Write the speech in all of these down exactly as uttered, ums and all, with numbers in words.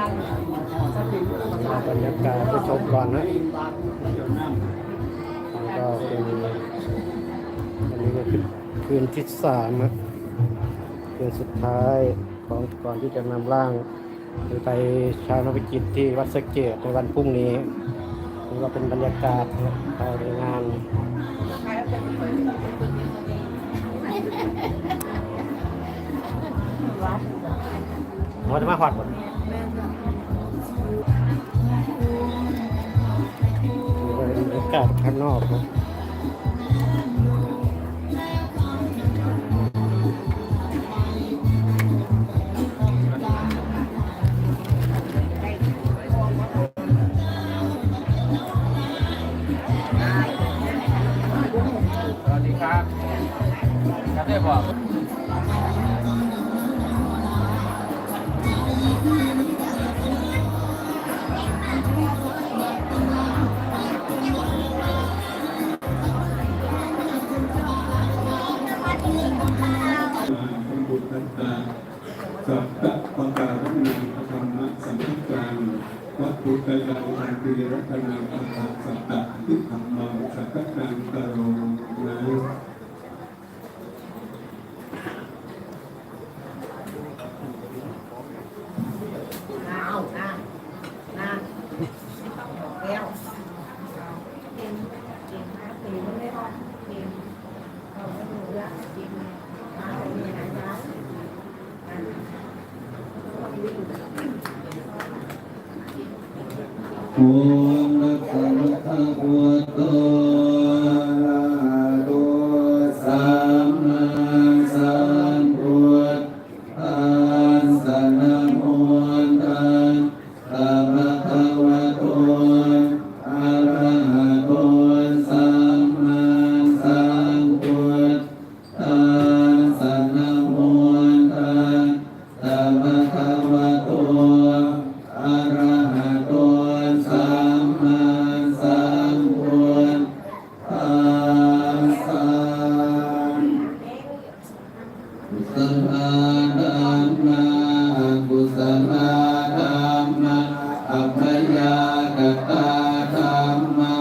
เอาบรรยากาศไปชมก่อนนะ แล้วก็เป็น อันนี้ก็คือคืนที่สามนะ คืนสุดท้ายของก่อนที่จะนำร่างไปฌาปนกิจที่วัดสะเกษในวันพรุ่งนี้ นี่ก็เป็นบรรยากาศภายในงาน ว่าจะมาฮอดบ่ บรรยากาศข้างนอกนะ สวัสดีครับ กระเทยบอก Sambuddhassa sattapakāraṃ dhammasamācāraṃ, vatthuttayāyaṃ siriratanaṃ tathā sattaabhidhammaṃ sākaccaṃ karoma. โมตัสสะภะคะวะโต อะระหะโต สัมมาสัมพุทธัสสะ นะโมตัสสะภะคะวะโต อะระหะโต สัมมาสัมพุทธัสสะ นะโมตัสสะภะคะวะโต อะระหะโต สัมมาสัมพุทธัสสะ กุสลาธัมมา อกุสลาธัมมา อัพยากตาธัมมา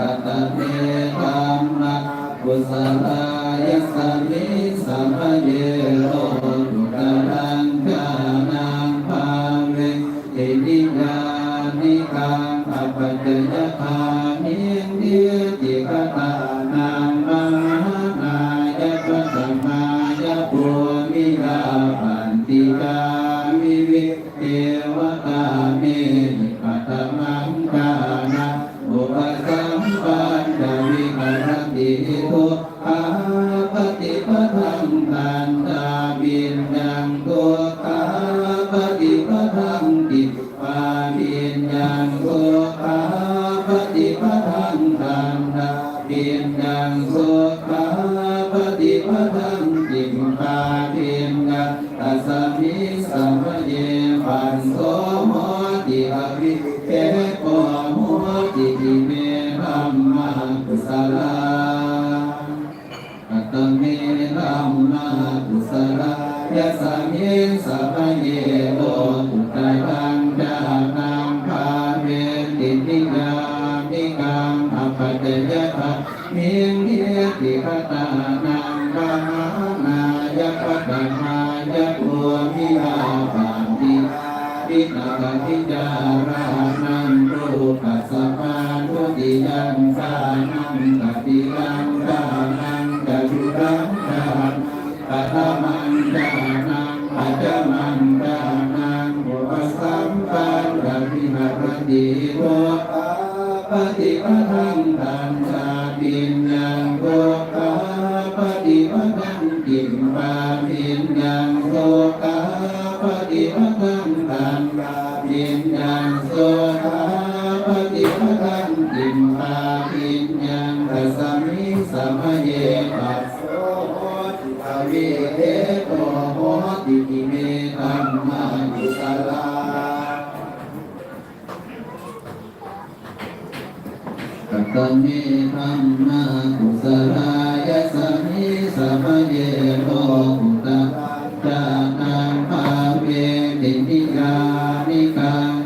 katame dhammā kusalā. Yasmiṃ samaye lokuttaraṃ jhānaṃ bhāveti niyyānikaṃ apacayagāmiṃ diṭṭhigatānaṃ pahānāya paṭhamāya bhūmiyā pattiyā vivi ceva kāmehi paṭhamaṃ jhānaṃ upasampajja viharati dukkhāpaṭipadaṃ dandhābhiññaṃ dukkhāpaṭipadaṃ khippābhiññaṃ dukkhāpaṭipadaṃ dandhābhiññaṃ dukkhāpaṭipadaṃ khippābhiññaṃ. Tasmiṃ samaye phasso hoti avikkhepo hoti. Ime dhammā kusalā. Katame dhammā kusalā. Yasmiṃ samaye lokuttaraṃ jhānaṃ bhāveti niyyānikaṃ apacayagā miṃ diṭṭhigatānaṃ pahānāya paṭhamāya bhūmiyā pattiyā vitakavicārānaṃ vūpasamo. Dutiyaṃ jhānaṃ tatiyaṃ jhānaṃ catutthaṃ jhānaṃ paṭhamaṃ jhānaṃ pañcamaṃ jhānaṃ upasampajja viharati dukkhāpaṭipadaṃ dandhābhiññaṃ dukkhāpaṭipadaṃ khippābhiññaṃ dukkhāpaṭipadaṃ dandhābhiññaṃ sukhāpaṭipadaṃ khippābhiññaṃ. Tasmiṃ samaye phasso hoti avikkhepo hoti. Ime dhammā kusalā. Katame dhammā kusalā. Yasmiṃ samaye lokuttaraṃ jhānaṃ bhāveti niyyānikaṃ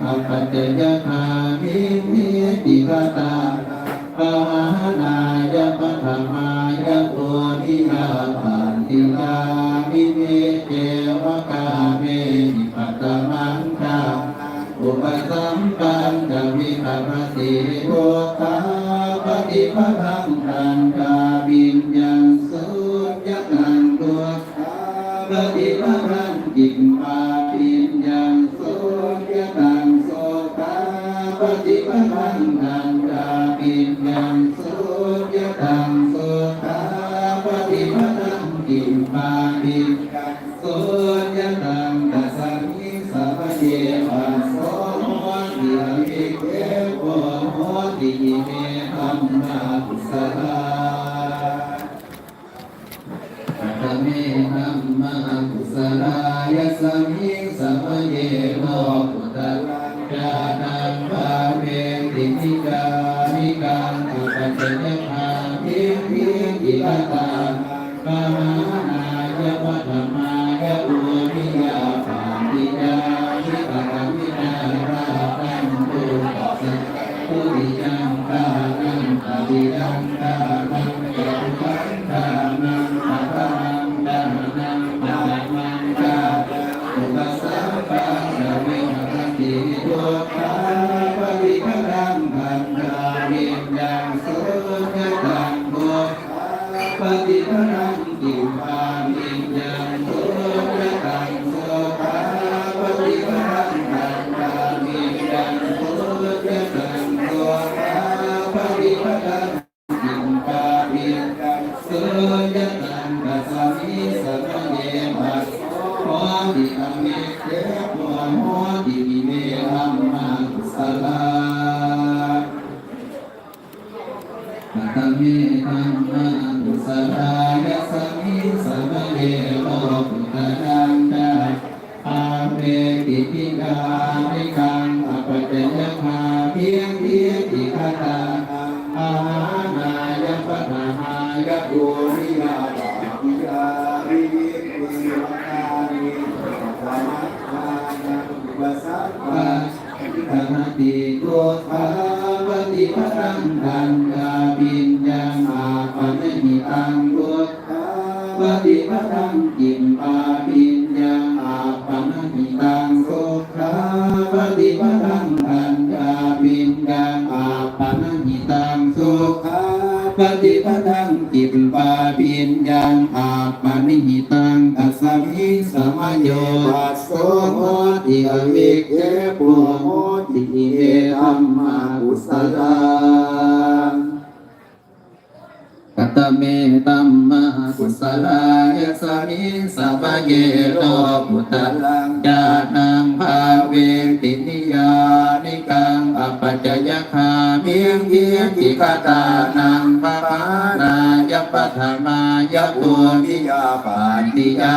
devakāmehi paṭhamaṃ jhānaṃ upasampajja viharati dukkhāpaṭipadaṃ dandhābhiññaṃ suññataṃ dukkhāpaṭipadaṃ khippābhiññaṃ suññataṃ sukhāpaṭipadaṃ dandhābhiññaṃ suññataṃ sukhāpaṭipadaṃ khippābhiññaṃ suññataṃ tasmiṃ samaye phasso hoti avikkhepo hoti ime dhammā kusalā. Katame dhammā kusalā? Yasmiṃ samaye lokuttaraṃ jhānaṃ bhāveti niyyānikaṃ apacayagāmiṃ diṭṭhigatānaṃ pahānāya paṭhamāya bhūmiyā pattiyā vitakkavicārānaṃ vūpasamā dutiyaṃ jhānaṃ tatiyaṃ jhānaṃ catutthaṃ jhānaṃ paṭhamaṃ jhānaṃ paṭhamaṃ jhānaṃ upasampajja viharati dukkhāpaṭipadaṃ dandhābhiññaṃ suññataṃ dukkhāpaṭipadaṃ khippābhiññaṃ suññataṃ sukhāpaṭipadaṃ dandhābhiññaṃ suññataṃ sukhāpaṭipadaṃ khippābhiññaṃ suññataṃ tasmiṃ samaye phasso hoti avikkhepo hoti ime dhammā kusalā. Katame dhammā kusalā? Yasmiṃ samaye lokuttaraṃ jhānaṃ bhāveti niyyānikaṃ apacayagāmiṃ diṭṭhigatānaṃ pahānāya paṭhamāya bhūmiyā pattiyā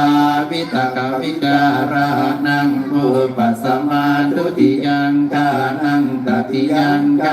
vitakkavicārānaṃ vūpasamā viharati dukkhāpaṭipadaṃ dandhābhiññaṃ appaṇihitaṃ dukkhāpaṭipadaṃ khippābhiññaṃ appaṇihitaṃ sukhāpaṭipadaṃ dandhābhiññaṃ appaṇihitaṃ sukhāpaṭipadaṃ khippābhiññaṃ appaṇihitaṃ tasmiṃ samaye phasso hoti avikkhepo hoti ime dhammā kusalā. Katame dhammā kusalā? Yasmiṃ samaye lokuttaraṃ jhānaṃ bhāveti niyyānikaṃ apacayagāmiṃ diṭṭhigatānaṃ pahānāya paṭhamāya bhūmiyā pattiyā vitakkavicārānaṃ vūpasamā dutiyaṃ jhānaṃ tatiyaṃ jhānaṃ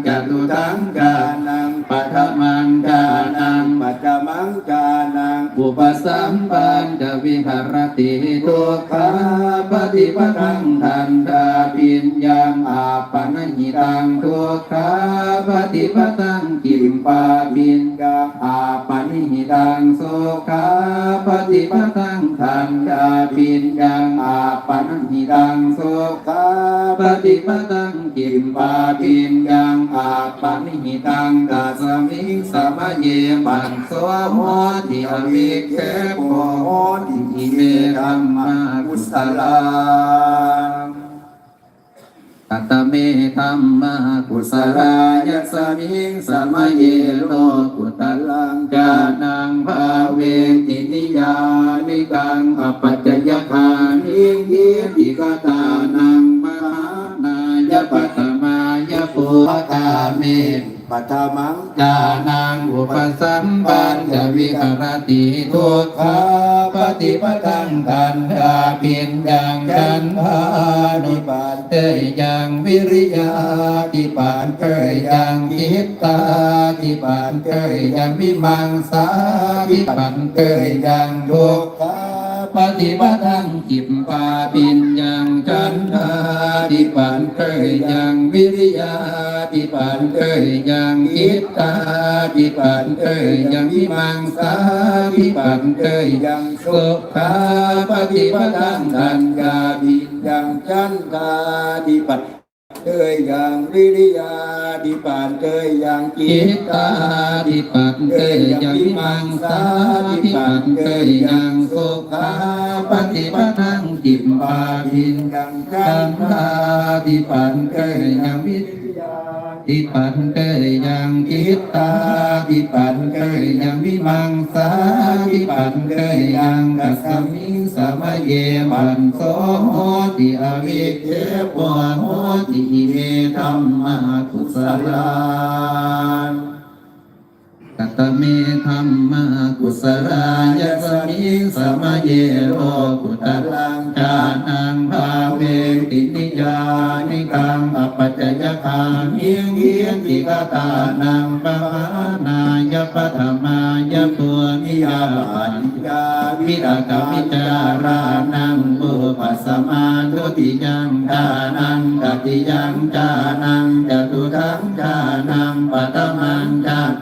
catutthaṃ jhānaṃ paṭhamaṃ jhānaṃ paṭhamaṃ jhānaṃ upasampajja viharati dukkhāpaṭipadaṃ dandhābhiññaṃ appaṇihitaṃ dukkhāpaṭipadaṃ khippābhiññaṃ appaṇihitaṃ sukhāpaṭipadaṃ dandhābhiññaṃ appaṇihitaṃ sukhāpaṭipadaṃ khippābhiññaṃ appaṇihitaṃ tasmiṃ samaye phasso hoti avikkhepo hoti ime dhammā kusalā. Katame dhammā kusalā? Yasmiṃ samaye lokuttaraṃ jhānaṃ bhāveti niyyānikaṃ apacayagāmiṃ diṭṭhigatānaṃ pahānāya paṭhamāya bhūmiyā paṭhamaṃ jhānaṃ upasampajja viharati dukkhāpaṭipadaṃ dandhābhiññaṃ chandānupacchayyaṃ vīriyādhipacchayyaṃ cittādhipacchayyaṃ vīmaṃsādhipacchayyaṃ dukkhā paṭipadaṃ khippābhiññaṃ chandādhipateyyaṃ vīriyādhipateyyaṃ cittādhipateyyaṃ vīmaṃsādhipateyyaṃ sukhapaṭipadaṃ paññābhiññaṃ chandādhipateyyaṃ vīriyādhipateyyaṃ cittādhipateyyaṃ vīmaṃsādhipateyyaṃ sukhapaṭipadaṃ khippābhiññaṃ chandādhipateyyaṃ vīriyādhipateyyaṃ cittādhipateyyaṃ vīmaṃsādhipateyyaṃ tasmiṃ samaye phasso hoti avikkhepo hoti ime dhammā kusalā. Katame dhammā kusalā? Yasmiṃ samaye lokuttaraṃ jhānaṃ bhāveti niyyānikaṃ apacayagāmiṃ diṭṭhigatānaṃ pahānāya paṭhamāya bhūmiyā paṭi yā vitakkavicārānaṃ vūpasamā dutiyaṃ jhānaṃ tatiyaṃ jhānaṃ catutthaṃ jhānaṃ paṭhamaṃ jhānaṃ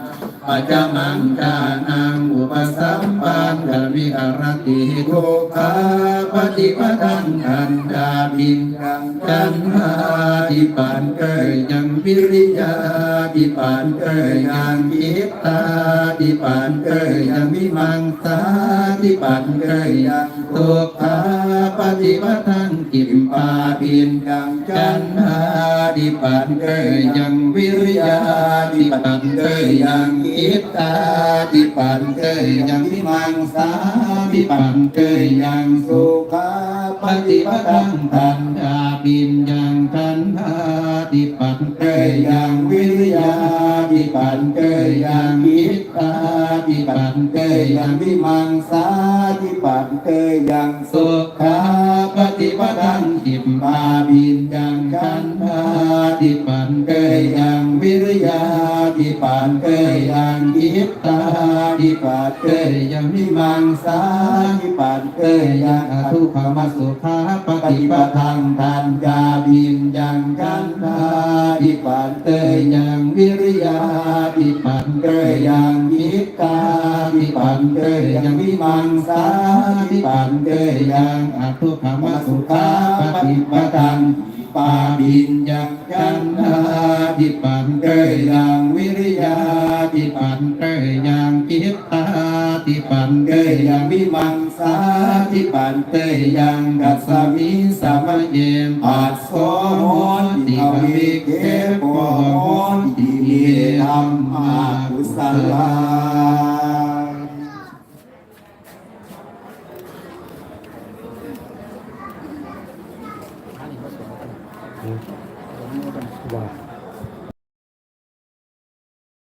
pañcamaṃ jhānaṃ upasampannaṃ viharati dukkhapaṭipadaṃ dandhābhiññaṃ chandādhipateyyaṃ vīriyādhipateyyaṃ cittādhipateyyaṃ vīmaṃsādhipateyyaṃ sukhapaṭipadaṃ khippābhiññaṃ chandādhipateyyaṃ vīriyādhipateyyaṃ cittādhipateyyaṃ vīmaṃsādhipateyyaṃ sukhapaṭipadaṃ dandhābhiññaṃ chandādhipateyyaṃ vīriyādhipateyyaṃ cittādhipateyyaṃ vīmaṃsādhipateyyaṃ sukhapaṭipadaṃ khippābhiññaṃ chandādhipateyyaṃ vīriyādhipateyyaṃ cittādhipateyyaṃ vīmaṃsādhipateyyaṃ adukkhamasukhapaṭipadaṃ dandhābhiññaṃ chandādhipateyyaṃ vīriyādhipateyyaṃ cittādhipateyyaṃ vīmaṃsādhipateyyaṃ adukkhamasukhapaṭipadaṃ khippābhiññaṃ chandādhipateyyaṃ vīriyādhipateyyaṃ cittādhipateyyaṃ vīmaṃsādhipateyyaṃ tasmiṃ samaye phasso hoti avikkhepo hoti ime dhammā kusalā.